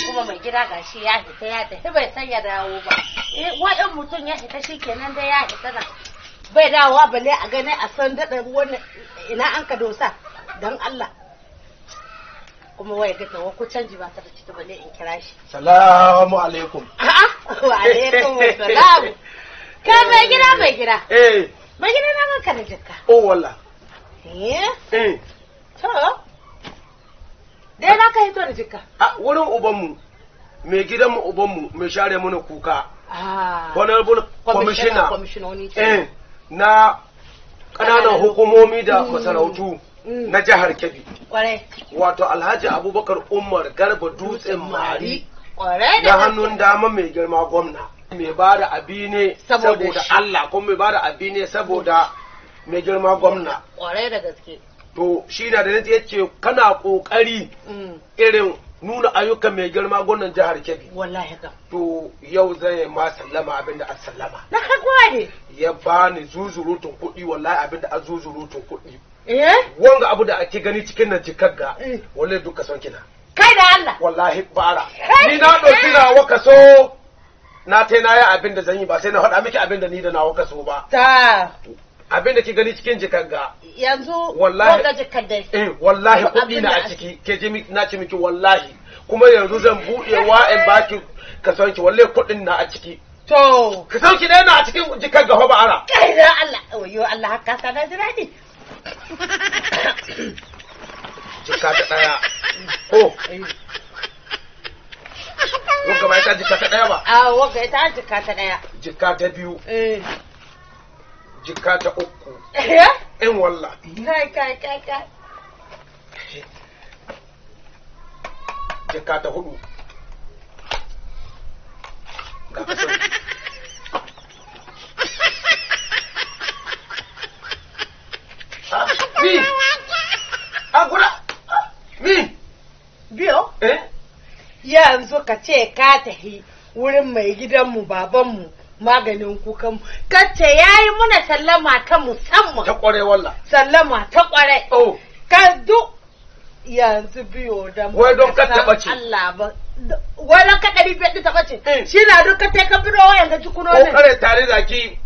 Kuma mai gida gashi ya hita ya tafi bai san ya dawo ba. Eh, wa'in mutum ya hita shikenan dai ya hita nan. Bai dawowa balle a gani a san daɗa wannan ina an ka dosa don Allah. Kuma waya ga tawa ko canji ba ta da ciki balle in kira shi. Salamu alaikum. A'a, wa alaikum salam. Ka mai gida mai gida. Eh. Mai gida na maka da jikka. Oh wallah. Eh? Eh. To. Dai na ka hito da jikka. A wurin ubanmu, mai gidanmu ubanmu mai share mana kuka. Ah. Honorable Commissioner. Commissioner. Eh. Na ƙananan hukumomi da masarautu na jihar Kebbi. Kwarai. Wato Alhaji Abubakar Umar Garba Dutsen Mari. Kwarai Na da hannun dama mai girma gwamna. Mai ba da abi ne Saboda saboda shi. Allah kuma mai ba da abi ne saboda mai girma gwamna. Kwarai da gaske. To shi na da ya ce kana ƙoƙari irin nuna ayyukan mai girma gwamnan jihar Kebbi. Wallahi kam. To yau zai ma sallama abinda a sallama. Na ka gode. Ya bani zuzurutun kuɗi wallahi abinda a zuzurutun kuɗi. Eh? Wanga abu da ake gani cikin nan jikagga Eh. wallahi duka son kina. Kai da Allah. Wallahi bara. Kai. Ni na ɗauki nawa kaso na tai na yi abin da zan yi ba sai na faɗa miki abin da ni da nawa kaso ba. Ta. Abin da ki gani cikin jikagga. Yanzu Wallahi. wanga jikkar dai. Eh wallahi kuɗi Abin na da a ciki ke ji na ci miki wallahi kuma yanzu zan buɗewa in baki kasonki wallahi kuɗin na a ciki. To. Kasonki ɗaya na a cikin jikagga fa ba ara. Kai da Allah. Wayo Allah haka sa na ji daɗi. Jikka ta ɗaya. Oh. Wagga ba ita jikka ta ɗaya ba. A wanga ita jikka ta ɗaya. Jikka ta biyu, Eh. jikka ta uku. Eh? In walla. Kai kai kai kai. Jikka ta hudu. Ga kasonki. Ah, Mi! Ah, guda! Ah, Mi! Biyo. Eh? Yanzu ka ce ka tafi wurin mai gidanmu babanmu maganin kukanmu. Ka ce ya yi muna sallama ta musamman. Ta kware walla. Sallama ta kwarai. Oh, Ka duk yanzu biyo da mu Wai don kar ta ɓace. Allah ba. Wai don ka 500 ɗin ta ɓace. Eh. Shi na duk ka tai ka bido wayan ga ko jikunonin. kare tare da ki.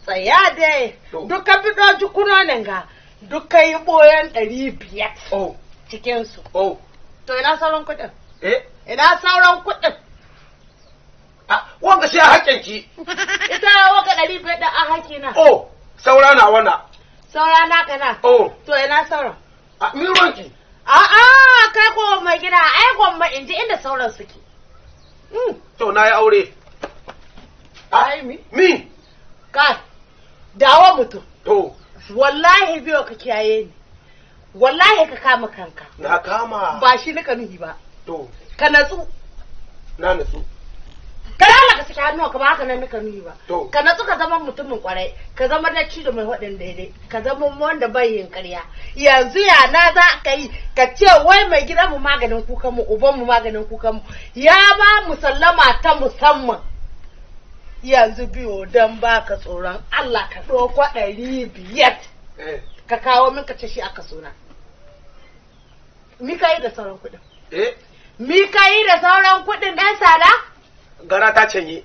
Tsaya dai. To. Duk ka bido jikunonin ga. Duk ka yi ɓoyen 500 Oh, cikinsu. oh. To ina sauran kuɗin? Eh? Ina sauran kuɗin? Ah, wanga shi a haƙƙin ki. Ita waka 500 ɗin a haki na. Oh, saura na wana. Saura naka na. Oh, To ina sauran? ah, mi ruwanki. A'a kai ko mai gida ai gwamma in ji inda sauran suke. To, na yi aure. Ah, Ai mi? Mi! Kai, dawo mutum. To, Wallahi biyo ka kiyaye ni. Wallahi ka kama kanka. na kama. Ba shi nika nuhi ba. To, Ka natsu. na natsu. Ka lala ka saki hannuwa ka ba haka nan nika nuhi ba. To. Ka natsu ka zama mutumin kwarai. Ka zama na da mai waɗin daidai. Ka zama wanda bai yin ƙarya. Yanzu ya na za ka yi ka ce wai mai gidan mu maganin kukan mu uban mu maganin kukan mu ya ba mu sallama ta musamman. Yanzu biyo don baka tsoron Allah ka ɗauko 500. Eh, Ka kawo min ka ce shi aka suna. Mi ka yi da sauran kuɗin? eh, Mi ka yi da sauran kuɗin ɗan sada? gara ta canye.